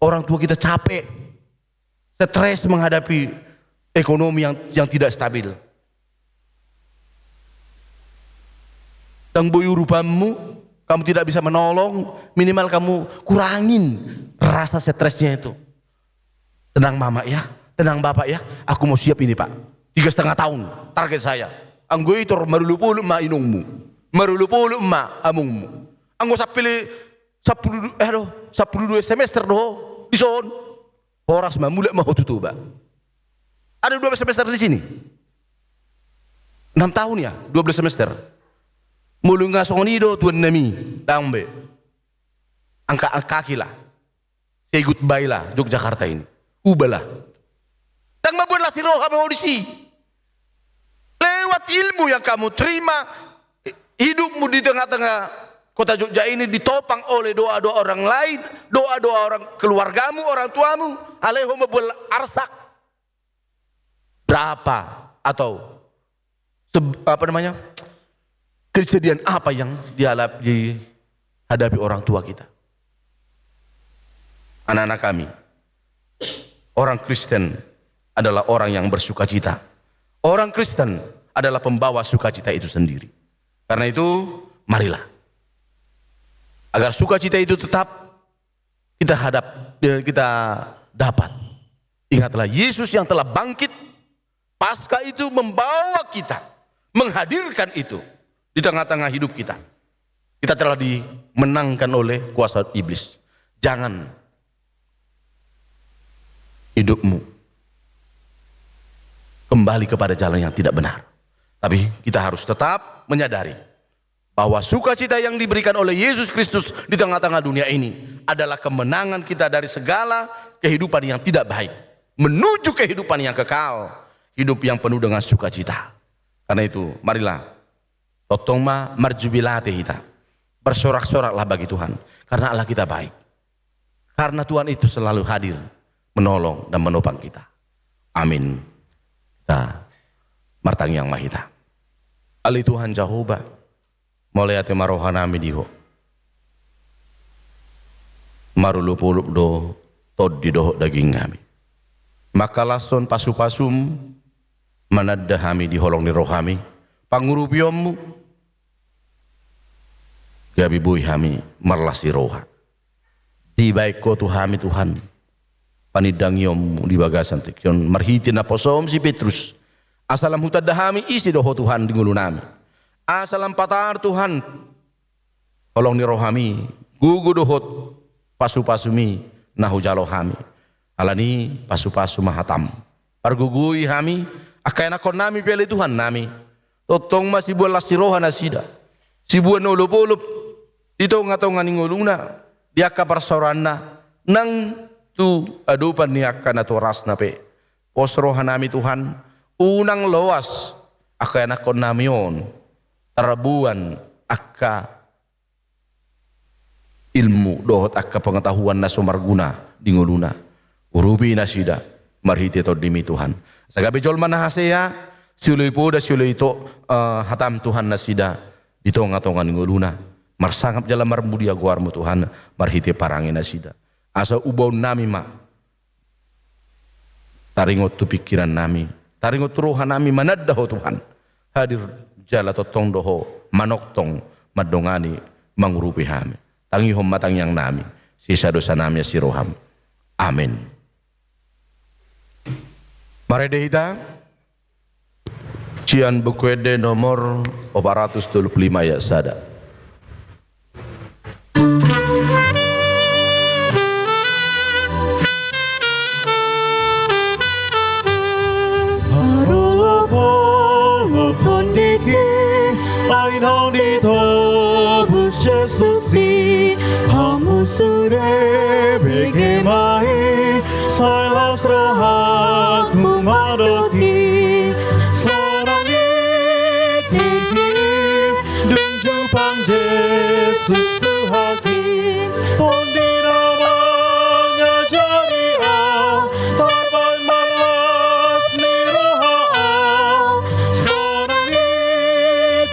Orang tua kita capek, stres menghadapi ekonomi yang, yang tidak stabil. Dang boi urupanmu, kamu tidak bisa menolong, minimal kamu kurangin rasa stresnya itu. Tenang mama ya, tenang bapak ya, aku mau siap ini, Pak. Tiga setengah tahun target saya. Anggo i tor marolopolop ma inongmu, marolopolop ma amongmu. Anggo sampili sampulu du-, eh, aduh, sampulu dua semester do ho dison. Horas ma, mulak ma ho tu Toba. Ada dua belas semester di sini. Enam tahun ya, dua belas semester. Molo nga songon i do tuan nami, dang be. Angka-angkaki lah. Say goodbye lah Yogyakarta ini. Ubahlah. Dang mambuat las ni roha be ho disi. Lewat ilmu yang kamu terima, hidupmu di tengah-tengah kota Jogja ini ditopang oleh doa-doa orang lain, doa-doa orang keluargamu, orang tuamu. Alai ho mambuat arsak. Berapa atau se-, apa namanya, kejadian apa yang dialap-, dihadapi orang tua kita? Anak-anak kami, orang Kristen adalah orang yang bersukacita. Orang Kristen adalah pembawa sukacita itu sendiri. Karena itu, marilah, agar sukacita itu tetap kita hadap, eh, kita dapat. Ingatlah, Yesus yang telah bangkit Paskah itu membawa kita, menghadirkan itu di tengah-tengah hidup kita. Kita telah dimenangkan oleh kuasa iblis. Jangan hidupmu kembali kepada jalan yang tidak benar. Tapi kita harus tetap menyadari bahwa sukacita yang diberikan oleh Yesus Kristus di tengah-tengah dunia ini adalah kemenangan kita dari segala kehidupan yang tidak baik, menuju kehidupan yang kekal, hidup yang penuh dengan sukacita. Karena itu, marilah, tongtong ma marjubilate hita, bersorak-soraklah bagi Tuhan, karena Allah kita baik. Karena Tuhan itu selalu hadir, menolong dan menopang kita. Amin. Kita martangiang ma hita. Ale Tuhan Jahowa, mauliate ma rohanami di Ho. Marolopolop do tondi dohot dagingnami. Mangkalashon pasupasum, mananda hami di holong ni rohami pangurupionmu, gabe boi hami marlas ni roha. Dibahen Ho tu hami, Tuhan, panindangionmu di bagasan tingki on marhite naposom si Petrus. Asa lam hutanda hami ise do Ho, Tuhan, di ngolunami. Asa lam patar, Tuhan, holong ni rohami, gogo dohot pasupasumi na hujalo hami. Alani pasupasu ma hatam. Pargogoi hami, angka ianakkonnami pe, ale Tuhannami. Tongtong ma siboan las ni roha nasida, siboan olopolop di tongatonga ni ngoluna, di angka parsaoranna, nang tu adopan ni angka natorasna pe. Pos rohanami, Tuhan, unang loas angka ianakkonnami on tarboan angka ilmu dohot angka pengetahuan na so marguna di ngoluna. Urupi nasida marhite tondimi, Tuhan. Asa gabe jolma na hasea, sioloi poda, sioloi ito, eh, hatam, Tuhan, nasida di tongatonga ni ngoluna. Marsangap jala marmulia goarmu, Tuhan, marhite parange nasida. Asa ubaonnami ma taringot tu pingkirannami, taringot tu rohanami mananda Ho, Tuhan. Hadir jala tongtong do Ho manongtong, mandongani, mangurupi hami. Tangihon ma tangiangnami, sesa dosanami asi roham. Amin. Marende hita sian Buku Ende nomor opat ratus tolu pulu lima ayat sada. Parolopolop tondingki, ai naung ditobus Jesus i, hamu sude bege ma i, sai las rohaku mandok i. Sonang i tingki, dung jumpang Jesus Tuhanki, Tondi na mangajari au, tarbaen marlas ni roha au. Sonang i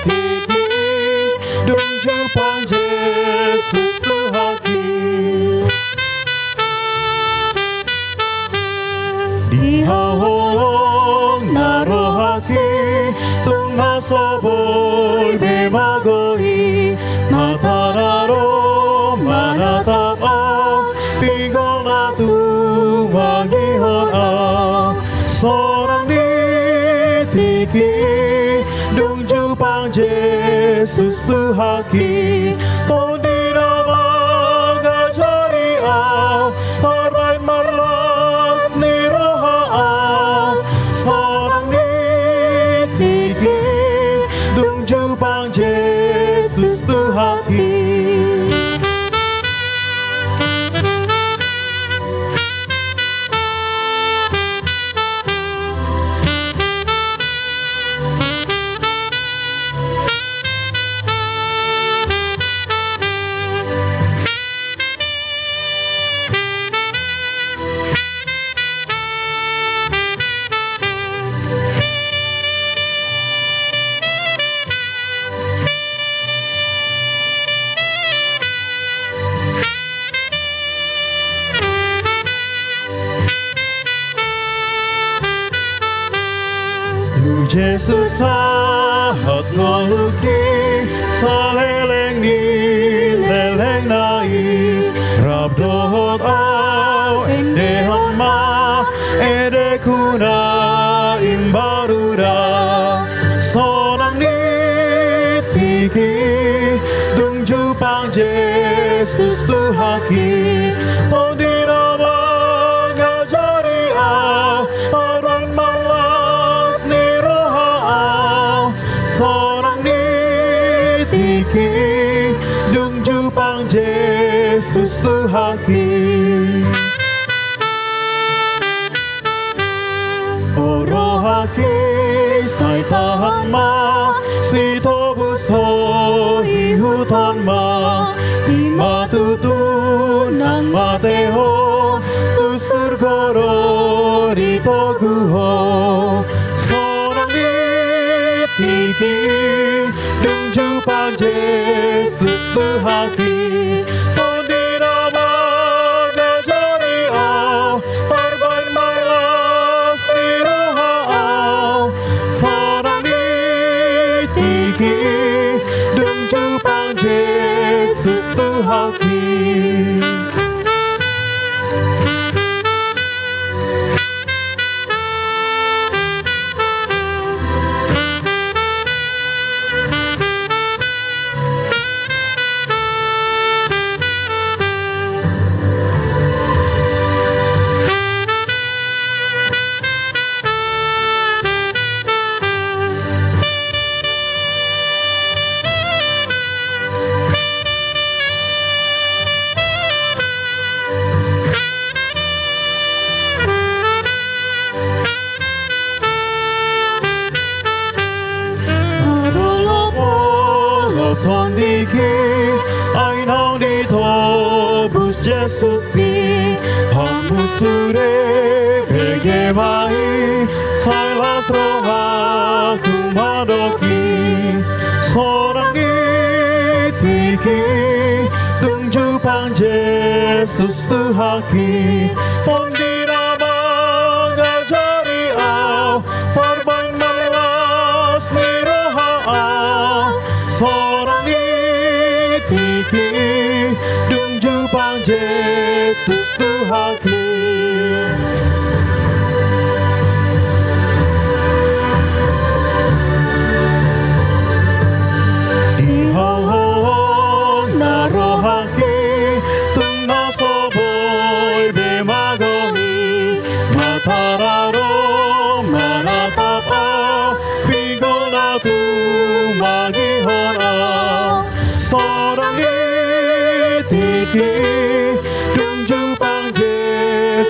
tingki, dung jumpang Jesus Tuhanki. Di hau holong na rohangki, tung na so boi be mago i, mata na ro manatap au, pinggol na tumangihon au. Sonang i tingki, dung jumpang Jesus Tuhanki, Tondi na mangajari au, tarbaen marlas ni roha au. Sonang i tingki, dung jumpang Jesus Tuhanki. Tu Jesus sahat ngolungki, saleleng ni lelengna i, rap dohot au endehon ma endeku na imbaru da. Sonang i tingki, dung jumpang Jesus Tuhanki, Tondi na mangajari au, tarbaen marlas ni roha au. Sonang i tingki, dung jumpang Jesus Tuhanki. O rohangki, sai tahan ma, sitobus ho ihuthon ma, i ma tutu nang mate ho, tu surgo do ditogu ho. Sonang i tingki, dung jumpang Jesus Tuhanki, Tondi na mangajari au, tarbaen marlas ni roha au. Sonang i tingki, dung jumpang Jesus Tuhanki. Parolopolop tondingki, ai naung ditobus Jesus i, hamu sude bege ma i, sai las rohaku mandok i. Sonang i tingki, dung jumpang Jesus Tuhanki, Tondi na mangajari au, tarbaen marlas ni roha au. Sonang i tingki, dung jumpang Jesus Tuhanki.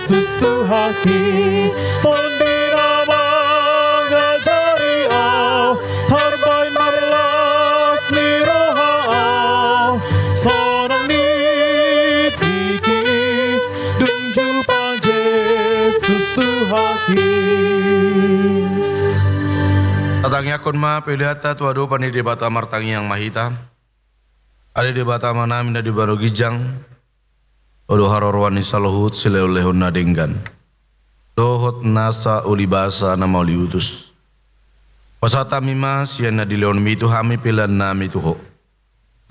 Kristus Tuhanki, Tondi na mangajari au, marbahen marlas ni roha au, sonang ni tingki, dung jumpang Jesus Tuhanki. Tatangiangkon ma peleanta tu adopan ni Debata. Martangiang ma hita. Ale Debata Amanami na di banua ginjang, Ho do haroroan ni saluhut silehonlehon na denggan dohot nasa ulibasa na mauliutus. Pasahat hami ma sian na dilehonmi tu hami peleannami tu Ho.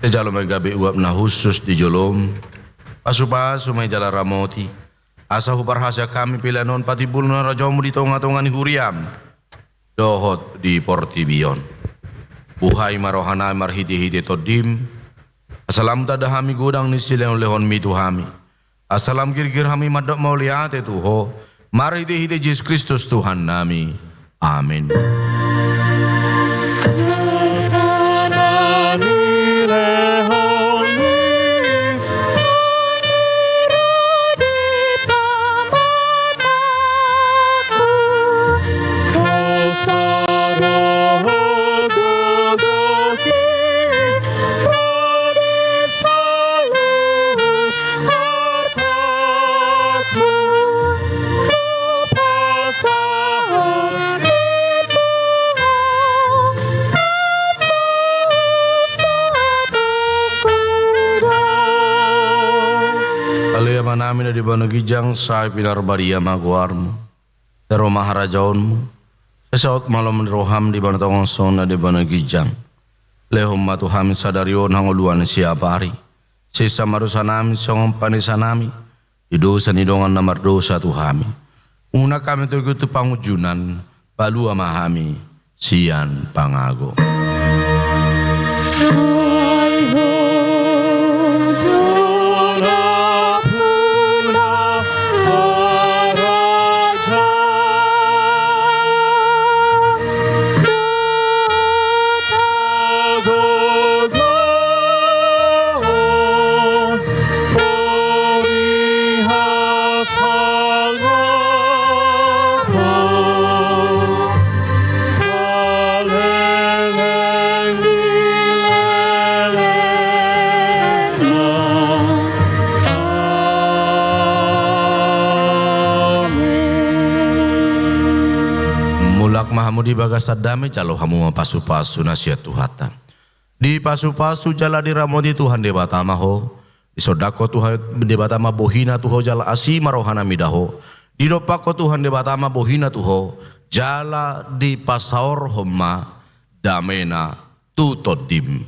Jalo ma i gabe uap na hushus di jolom. Pasupasu ma i jala ramoti, asa huparhaseang hami pelean on patimbulhon harajaonmu di tongatonga ni huriam dohot di portibi on. Buhai ma rohanami marhitehite Tondim, asa lam tanda hami godang ni silehonlehonmi tu hami, asa lam girgir hami mandok mauliate tu Ho, marhitehite Jesus Kristus Tuhannami. Amen. Ale Amanami na di banua ginjang, sai pinarbadia ma goarmu. Sai ro ma harajaonmu. Sai saut ma lomo ni roham di banua tonga on songon na di banua ginjang. Lehon ma tu hami sadari on hangoluan ni siapari. Sesa ma dosanami songon panesanami di dosa ni dongan na mardosa tu hami. Unang hami togu tu pangunjunan, palua ma hami sian pangago. Mulak ma hamu di bagasan dame, jalo hamu ma pasupasu na sian Tuhanta. Dipasupasu jala diramoti Tuhan Debata ma ho. Disondangkon Tuhan Debata ma bohina tu ho jala asi ma rohana mida ho. Didompakkon Tuhan Debata ma bohina tu ho jala dipasaorhon ma damena tu tondim.